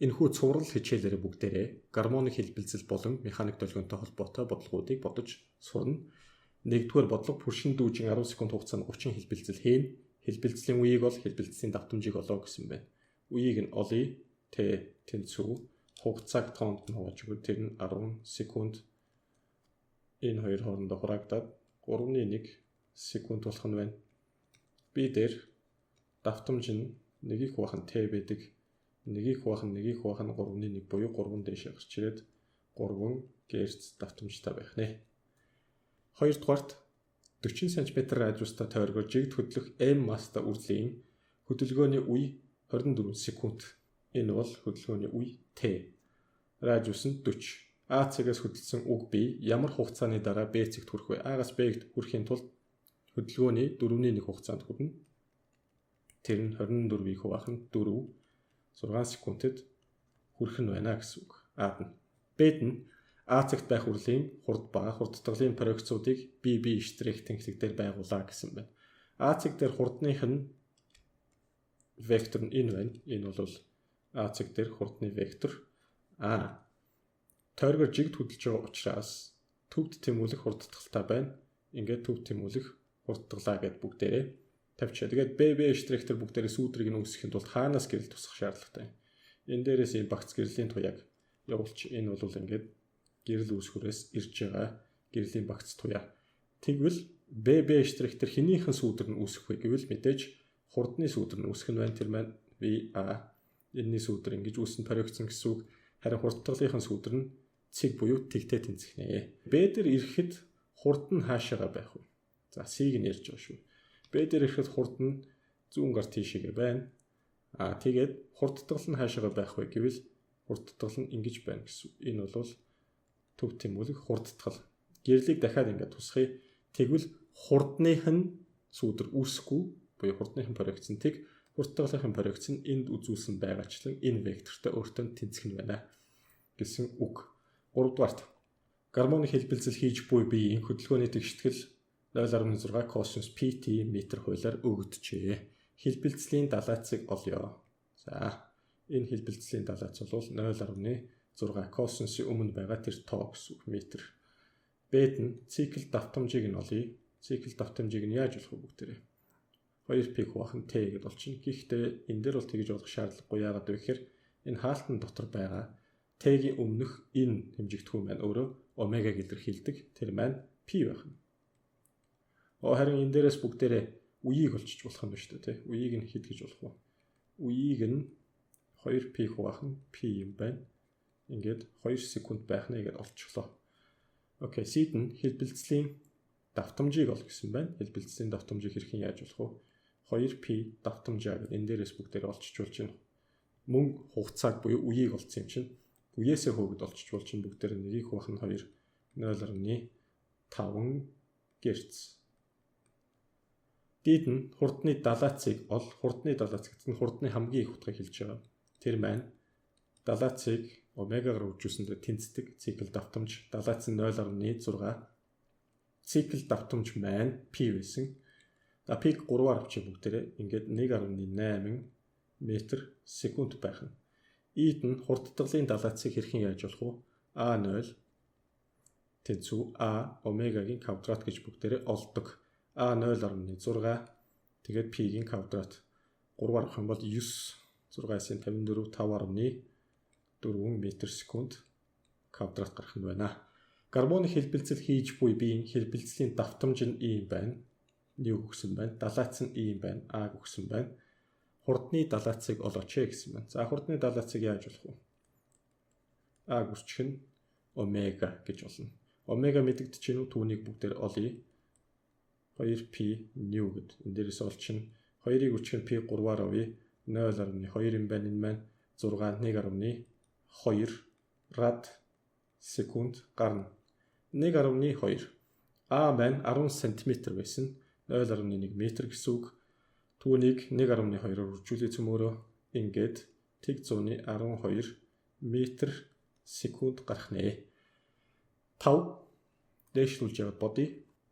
Энэхүү цуврал хичээлээрээ бүгдээрээ гармоник хэлбэлзэл болон механик долгионтой холбоотой бодлогоудыг бодож сурна. Нэгдүгээр бодлого: пүршин дүүжин 10 секунд хугацаанд 30 хэлбэлзэл хийн. Хэлбэлзлийн үеийг бол хэлбэлзлийн давтамжийг олоо гэсэн байна. Үеийг нь олъё. Т тэнцүү хугацааг тоонд нь хувааж өгвөл тэр нь 10 секунд, энэ хоёр хоорондоо хураагдаад 3.1 секунд болох нь байна. Би дээр давтамж нь нэгийг хуваах нь Т байдаг. Нэгийг хуваах нь нэгийг хуваах нь 3.1 буюу 3 дээшээ гарч ирээд 3 Гц давтамжтай байх нэ. Хоёрдугаарт, 40 см радиустай тойргоор жигд хөдлөх M масстай үрлийн хөдөлгөөний үе 24 секунд. Энэ бол хөдөлгөөний үе T. Радиус нь 40. А цэгээс хөдөлсөн үг B ямар хугацааны дараа Б цэгт хүрэх вэ? А-гаас Б-д хүрэхийн тулд хөдөлгөөний 4-ний 1 хугацаанд хүрнэ. Тэр нь 24-ийг хуваах нь 4 6 секундэд хүрэх нь байна гэсэн үг. А-д нь. Б-д нь А цэгт байх үрлийн хурд ба хурдтгалын проекцуудыг B B штрих тэнхлэг дээр байгуулаа гэсэн байна. А цэг дээр хурдных нь вектор нь энэ байна. Энэ бол А цэг дээр хурдны вектор. А тойргоор жигд хөдөлж байгаа учраас төвд тэмүүлэх хурдтгалтай байна. Ингээд төвд тэмүүлэх хурдтгалаа гэд бүгдээрээ тавьчихаа. Тэгээд B B штрих дээр бүгдээрээ сүүдрийг нь үүсгэхийн тулд хаанаас гэрэл тусах шаардлагатай. Энэ дээрээс ийм багц гэрлийн туяаг явуулч, энэ бол ингээд гэрэл үүсгүүрээс ирж байгаа гэрлийн багц туяа. Тэгвэл B B штрих дээр хэнийхэн сүүдэр нь үүсэх вэ гэвэл мэдээж хурдны сүүдэр нь үүсэх нь байна. Тэр маань V A, энэний сүүдэр ингэж үүснэ, проекцэн гэсэн үг. Харин хурдтгалынхын сүүдэр нь цэг буюу тэгтэй тэнцэх нэ. B дээр ирэхэд хурд нь хаашаага байх вэ? За, C-г нь ярьж байгаа шүү. B дээр ирэхэд хурд нь зүүн гар тийшээгээ байна. А тэгээд хурдтгал нь хаашаага байх вэ гэвэл хурдтгал нь ингэж байна гэсэн. Энэ бол төв тэмүүлэх хурдтгал. Гэрлийг дахиад ингээд тусгая. Тэгвэл хурдных нь сүүдэр үүсэхгүй буюу хурдных нь проекц нь тэг, хурдтгалын проекц нь энд үзүүлсэн байгаачлан энэ вектортой өөртөө тэнцэх нь байна гэсэн үг. Гуравдугаарт, гармоник хэлбэлзэл хийж буй биеийн хөдөлгөөний тэгштгэл 0.6 косинус pt метр хуулиар өгөгдөжээ. Хэлбэлзлийн далайцыг олъё. За, энэ хэлбэлзлийн далайц бол 0.6 косинусын өмнө байгаа тэр тоо гэсэн үг, метр. Б-д нь цикл давтамжийг нь олъё. Цикл давтамжийг нь яаж олох вэ бүгдээрээ? 2 π хуваах нь t гэдээ болчихно. Гэхдээ энэ дээр бол тэгж олох шаардлагагүй. Яагаад вэ гэхээр энэ хаалтан дотор байгаа t-гийн өмнөх энэ хэмжигдэхүүн маань өөрөө омегаг илэрхийлдэг. Тэр маань p байх нь. Оо, харин энэ дээрээс бүгдээрээ үеийг олчиж болох юм байна шүү дээ, тий. Үеийг нь хэд гэж болох вэ? Үеийг нь 2 π хуваах нь p юм байна. Ингээд 2 секунд байх нэ гэдээ олчихлоо. Окей, C-д нь хэлбэлзлийн давтамжийг ол гэсэн байна. Хэлбэлзлийн давтамжийг хэрхэн яаж болох вэ? 2p давтамжаа гэдэг энэ дээрээс бүгдээр олчиж болж байна. Мөн хугацааг буюу үеийг олцсон юм чинь үеэсээ хөөгд олчиж болж байна. Бүгдээр нэгийг хуваах нь 2 0.5 Гц. Дид нь хурдны далайцыг ол. Хурдны далайц гэдэг нь хурдны хамгийн их утгыг хэлж байгаа. Тэр маань далайцыг омегагаар үржүүлсэндээ тэнцдэг цикл давтамж, далайц нь 0.6, цикл давтамж маань p байсан. За, p-г 3-аар авчи бүгдээрээ ингээд 1.8 метр секунд байх нь. E-д нь хурдтгалын далайцыг хэрхэн яаж болох вэ? A0 тэнцүү A омегагийн квадрат гэж бүгдээрээ олдог. A 0.6, тэгээд P-гийн квадрат, 3-аар авах юм бол 9 6-ын 54 5.4 метр секунд квадрат гарах нь байна. Гармоник хэлбэлзэл хийж буй биеийн хэлбэлзлийн давтамж нь ийм байна. Нэг өгсөн байна. Далайц нь ийм байна. А өгсөн байна. Хурдны далайцыг олооч гэсэн байна. За, хурдны далайцыг яаж олох вэ? А гүрчих нь омега гэж болно. Омега мэдэгдэж гинүү, түүнийг бүгдээр олъё. 2p nu гэд энэ дээрээс олчихно. 2-ыг өчгөн p 3-аар авъя. 0.2 юм байна, энэ маань 6 1.2 рад секунд гарна. 1.2. А маань 10 см байсан. 0.1 метр гэсэн үг. Түүнийг 1.2-оор үржүүлээ цөмөөрөө, ингээд тэг 112 метр секунд гарах нэ. 5 дээшлүүлж яваад бодъё.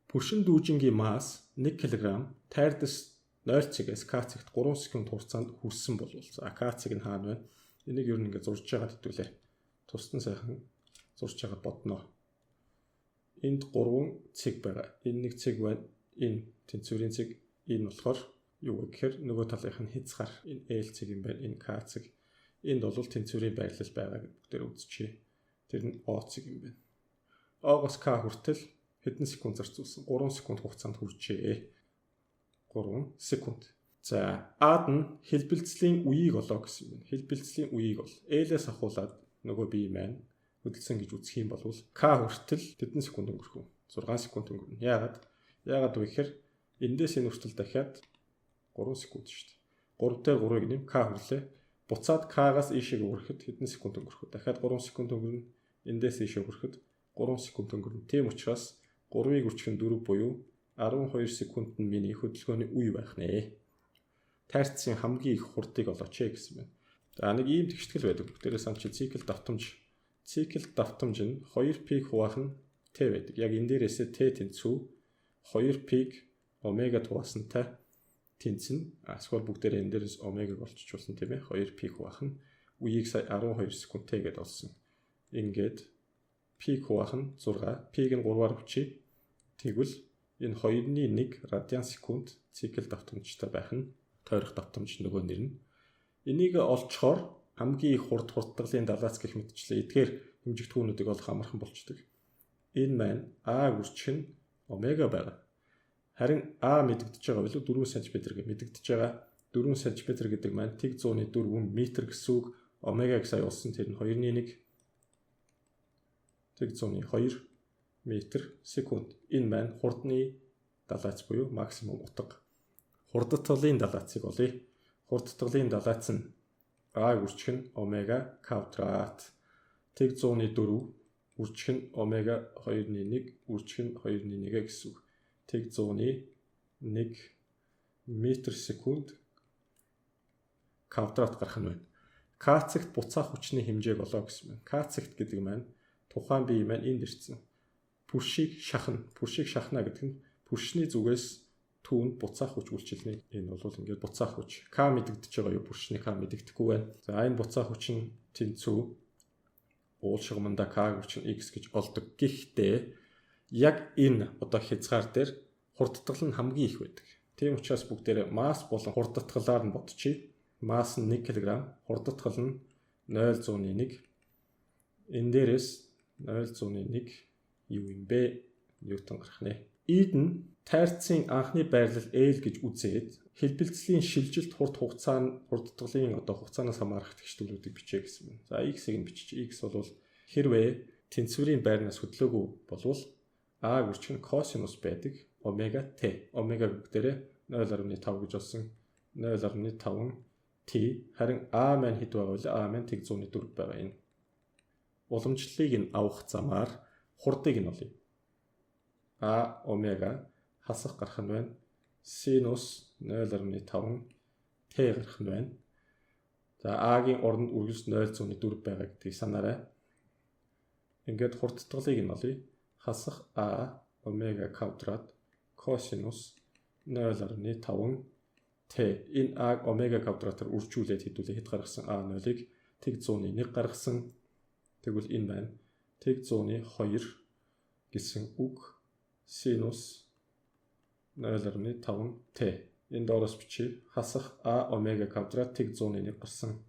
Пүршин дүүжингийн масс 1 кг тайрдас 0 цэгээс К цэгт 3 секунд хугацаанд хүрсэн болвол, за, К цэг нь хаана вэ? Энийг ер нь ингээд зурж байгаа хэдүүлээ. Тусдан сайхан зурж байгаа бодно. Энд 3 цэг байгаа. Энэ нэг цэг байна. Энэ тэнцвэрийн цэг. Энэ болохоор юу вэ гэхээр нөгөө талынх нь хязгаар. Энэ L цэг юм байна. Энэ K цэг. Энд бол тэнцвэрийн байрлал байгаа гэдгээр үзчихье. Тэр нь О цэг юм байна. О-гоос К хүртэл хэдэн секунд зарцуулсан? 3 секунд хугацаанд хүрчээ. 3 секунд. За, А-д нь хэлбэлцлийн үеийг олоо гэсэн юм байна. Хэлбэлцлийн үеийг ол. L-ээс ахуулаад нөгөө бие маань хөдөлсөн гэж үзэх юм бол К хүртэл хэдэн секунд өнгөрөх вэ? 6 секунд өнгөрнө. Яагаад? Яагаад вэ гэхээр эндээс энэ хүртэл дахиад 3 секунд шүү дээ. 3 дээр 3-ыг нэм К хүрлээ. Буцаад К-гаас ийшээ өнгөрөхөд хэдэн секунд өнгөрөх вэ? Дахиад 3 секунд өнгөрнө. Эндээс ийшээ өнгөрөхөд 3 секунд өнгөрнө. Тийм учраас 3-ыг үржих нь 4 буюу 12 секунд нь миний хөдөлгөөний үе байх нэ. Тайрцын хамгийн их хурдыг олооч гэсэн байна. За, нэг ийм тэгштгэл байдаг. Бүгдээрээ санч цикл давтамж. Цикл давтамж нь 2 пи хуваах нь t байдаг. Яг энэ дээрээсээ t тэнцүү 2 пи омега хуваасантай тэнцэнэ. Эсвэл бүгдээрээ энэ дээрээс омегаг олччихсан, тийм ээ. 2 пи хуваах нь үеийг сая 12 секунд t гэдээ олсон. Ингээд пи хуваах нь 6, пи-г нь 3-аар хүчээ. Тэгвэл энэ 2-ны 1 радиан секунд цикл давтамжтай байх нь тойрох давтамж нөгөө нэр нь. Энийг олцохоор хамгийн их хурд, хурдтгалын далаац гэх мэтчлээ эдгээр хэмжигдэхүүнүүдийг олох амархан болчдөг. Энэ маань А үржих нь омега байгаа. Харин А мэдэгдэж байгаа билүү, 4 см гэж мэдэгдэж байгаа. 4 см гэдэг маань тэг 104 м гэсэн үг. Омегаг сая олсон, тэр нь 2-ны 1 тэг 102 метр секунд. Энэ маань хурдны далаац буюу максимум утга. Хурдтгалын далаацыг олъё. Хурдтгалын далаац нь А үржих нь омега квадрат. Тэг 104 үржих нь омега 2-ны 1 үржих нь 2-ны 1 гэсэн үг. Тэг 101 метр секунд квадрат гарах нь байна. К цэгт буцаах хүчний хэмжээг олоо гэсэн байна. К цэгт гэдэг маань тухайн бие маань энд ирсэн. Пүршийг шахна. Пүршийг шахна гэдэг нь пүршний зүгээс түүнд буцаах хүч үйлчилнэ. Энэ бол ингээд буцаах хүч. К мэдэгдэж байгаа юу? Пүршний К мэдэгдэхгүй байна. За, энэ буцаах хүч нь тэнцүү уул шугаманда К хүч нь X гэж олдог. Гэхдээ яг энэ одоо хязгаар дээр хурдтгал нь хамгийн их байдаг. Тийм учраас бүгдээрээ масс болон хурдтгалаар нь бодчихъя. Масс нь 1 кг, хурдтгал нь 0.1. Энэ дээрээс 0.1 юу юм бэ? Ньютон гарах нэ. Ийд нь тайрцын анхны байрлал L гэж үзээд хэлбэлцлийн шилжилт хурд хугацаа нь хурдтгалын одоо хугацаанаас хамаарах тэгштгэлүүдийг бичээ гэсэн байна. За, x-ийг нь бичиж, x бол хэрвээ тэнцвэрийн байрнаас хөдлөөгүй болвол а үржих нь косинус байдаг омега t. Омега бүгдээрээ 0.5 гэж олсон. 0.5 t. Харин а маань хэд байгаа вэ? А маань тэг 104 байгаа энэ. Уламжлалыг нь авах замаар хурдыг нь олъё. А омега хасах гарах нь байна. Синус 0.5 t гарах нь байна. За, А-гийн оронд үргэлж 0.4 байгаа гэдгийг санаарай. Ингээд хурдтгалыг нь олъё. Хасах А омега квадрат косинус 0.5 t. Энэ А омега квадратаар үржүүлээд хэдүүлээ хэд гаргасан? А 0-ыг тэг 101 гаргасан. Тэгвэл энэ байна. Тэг 102 гэсэн үг, синус 0.5 t. Энэ доороос бичиж, хасах а омега квадрат тэг 101 гарсан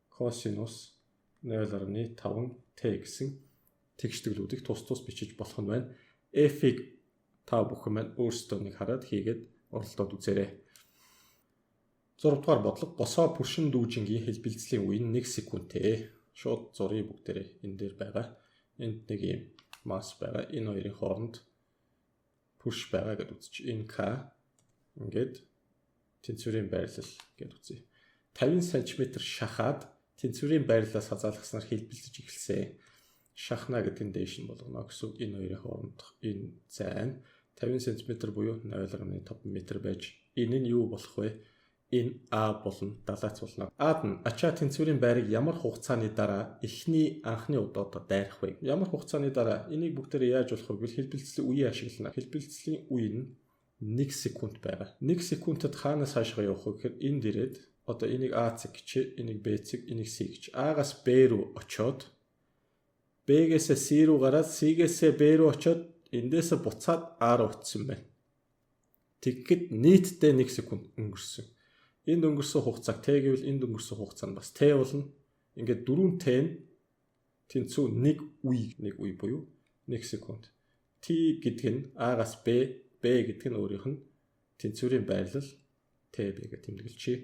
косинус 0.5 t гэсэн тэгштгэлүүдийг тус тус бичиж болох нь байна. F-ийг та бүхэн маань өөрсдөө нэг хараад хийгээд оролдоод үзээрэй. 6 дугаар бодлого: госоо пүршин дүүжингийн хэлбэлзлийн үе нь 1 секундтэй. Шууд зуръя бүгдээрээ, энэ дээр байгаа. Энд нэг юм масс байгаа. Энэ хоёрын хооронд пүрш байгаа гэдээ үзчих. Энэ К ингээд тэнцвэрийн байрлал гэдээ үзье. 50 см шахаад тэнцвэрийн байрлалаас хазаалгаснаар хэлбэлзэж эхэлсэн. Шахна гэдэг нь дээш нь болгоно гэсэн үг. Энэ хоёрын хоорондох энэ зайн 50 см буюу 0.5 м байж энэ нь юу болох вэ? Энэ А болон далаац болно. А-д нь ачаа тэнцвэрийн байрыг ямар хугацааны дараа эхний анхны удаа одоо дайрах вэ? Ямар хугацааны дараа, энийг бүгдээрээ яаж болох вэ гэвэл хэлбэлцлийн үеийг ашиглана. Хэлбэлцлийн үе нь 1 секунд байгаа. 1 секундэд хаанаас хаашгаа явах вэ гэхээр энд ирээд Одоо энийг А цэг гэж, энийг Б цэг, энийг С гэж. А-гаас Б рүү очоод Б-гээсээ С рүү гараад С-гээсээ Б рүү очоод эндээсээ буцаад А руу очсон байна. Тэгэхэд нийтдээ 1 секунд өнгөрсөн. Энд өнгөрсөн хугацааг Т гэвэл энд өнгөрсөн хугацаа нь бас Т болно. Ингээд 4 Т нь тэнцүү 1 үе, 1 үе буюу 1 секунд. Т гэдэг нь А-гаас Б, Б гэдэг нь өөрийнх нь тэнцвэрийн байрлал Т Б гэж тэмдэглэжээ.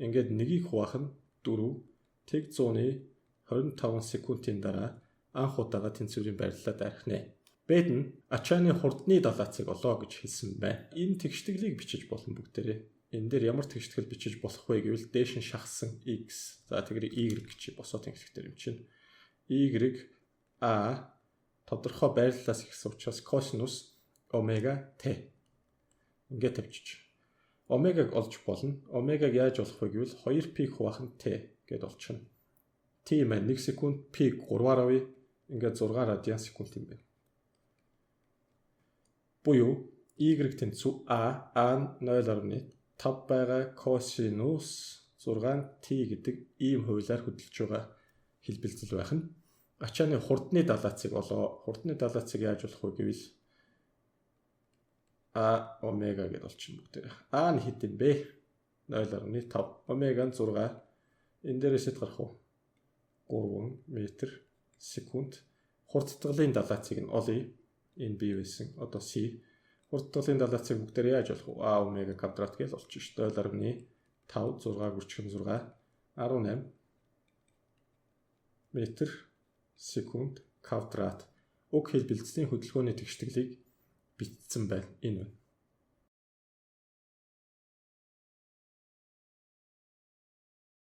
Ингээд нэгийг хуваах нь 4 тэг зууны 25 секундын дараа анх удаага тэнцвэрийн байрлалаа дайрах нэ. Б нь ачааны хурдны далайцыг олоо гэж хэлсэн байна. Энэ тэгштгэлийг бичиж болно бүгдээрээ. Энэ дээр ямар тэгштгэл бичиж болох вэ гэвэл дээш нь шахсан x. За тэгэр y гэж босоо тэнхлэг дээр юм чинь. Y а тодорхой байрлалаас ихсэн учраас косинус омега t. Ингээд тавьчих. Омегаг олж болно. Омегаг яаж олох вэ гэвэл 2π хуваах нь t гэдээ олчихно. T маань 1 секунд, p 3-аар авъя. Ингээд 6 радиан секунд юм байна. Буюу y тэнцүү a, a нь 0.5 байгаа косинус 6 t гэдэг ийм хуулиар хөдөлж байгаа хэлбэлзэл байх нь. Ачааны хурдны далайцыг олоо. Хурдны далайцыг яаж олох вэ гэвэл а омега гэдээ олчихно бүгдээр. А нь хэд юм бэ? 0.5. Омега нь 6. Энэ дээрээс хэд гарах вэ? 3 метр секунд. Хурдтгалын далайцыг нь олъё. Энэ B байсан. Одоо C. Хурдтгалын далайцыг бүгдээр яаж олох вэ? А омега квадрат гэж олчих шүү дээ. 0.5 6 гүрчгэн 6 18 метр секунд квадрат. Уг хэлбэлзлийн хөдөлгөөний тэгштгэлийг бичсэн байна. Энэ байна.